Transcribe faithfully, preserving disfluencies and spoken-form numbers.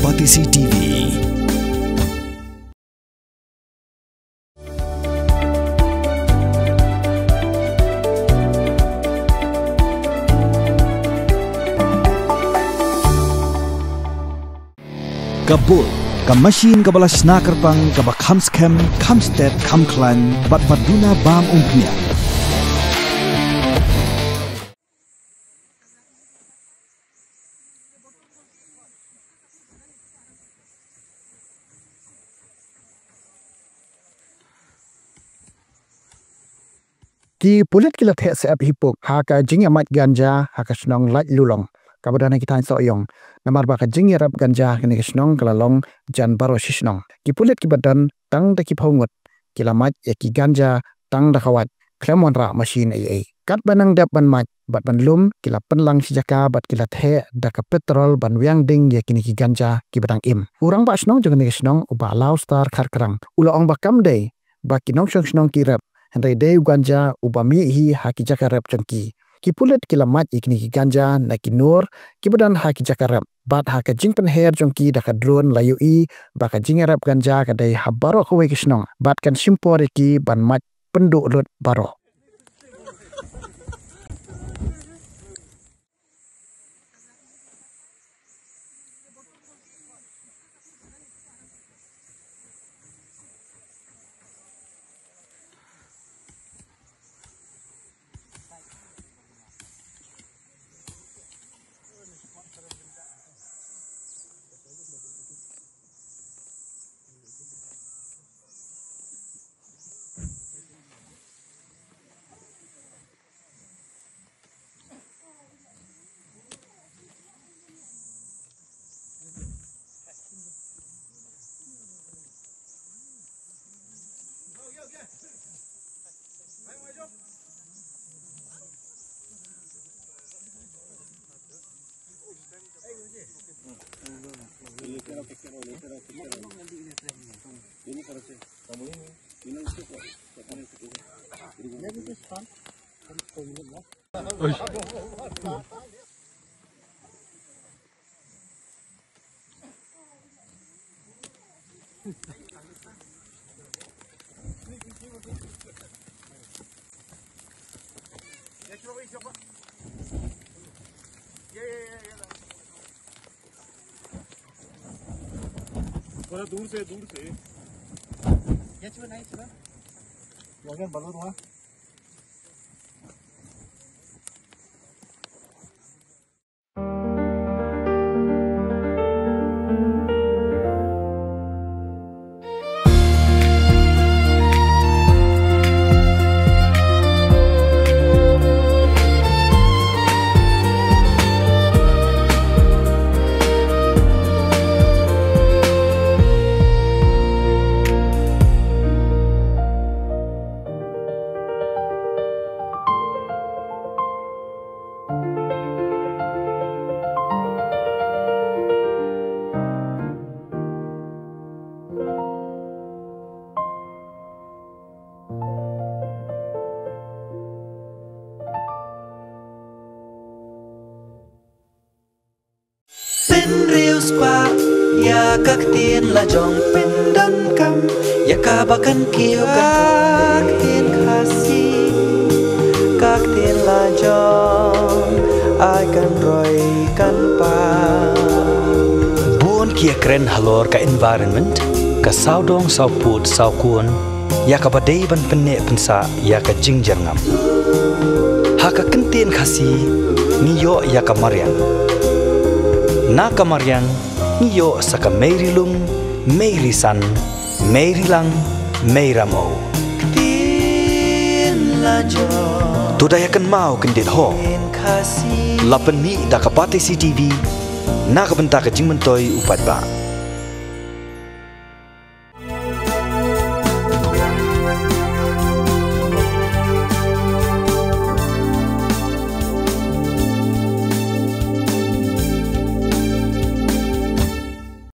Batesi T V. Ka Bull, ka machine kaba la shna kyrpang, kaba kham skhem, kham stet, kham khlaiñ, bad ba duna bam umphniang. Ki pulit ki la theh syep hi puk ha ka jingïamait ganja ha ka shnong Laitlulong, kaba don ha ki thaiñ Sohiong. Namar ba ka jingïarep ganja ha kane ka shnong ka la long jan baroh shi shnong. Ki pulit kiba don tang da ki phew ngut ki la mait ïa ki ganja tang da ka wait, khlem wanrah machine ei ei. Katba nang dep ban mait bad ban lum, ki la pynlang shi jaka bad ki la theh da ka petrol ban wiang ding ïa kine ki ganja kiba dang im. U rangbah shnong jong kane ka shnong, u Bah Laustar Kharkrang, u la ong ba kam dei ba ki nongshong shnong ki rep, hynrei dei u ganja uba mih hi ha ki jaka rep jong ki. Ki pulit ki la mait ïa kine ki ganja na ki nur kiba don ha ki jaka rep, bad ha ka jingpynher jong ki da ka drone la ïohi ba ka jingïarep ganja ka dei ha baroh kawei ka shnong bad kan shim por ïa ki ban mait pynduh lut baroh. थोड़ा दूर से, दूर से। Pynriewspah ïa ka ktien la jong, pyndonkam ïa kaba kan kiew ka ktien Khasi, ka ktien la jong, ai kan roi kan pang. Bun ki ïakren halor ka environment, ka sawdong sawpud sawkun, ïa kaba dei ban pynneh pynsah ïa ka jingjyrngam. Ha ka kyntien Khasi ngi ïoh ïa ka mariang. Na ka mariang ngi ïoh sa ka mei ri lum, mei ri san, mei ri lang, mei ramew. Ktien la jong. To da ïa kynmaw kyndit ho. Ktien Khasi. La pynmih da ka Batesi T V na ka bynta ka jingmyntoi u paidbah.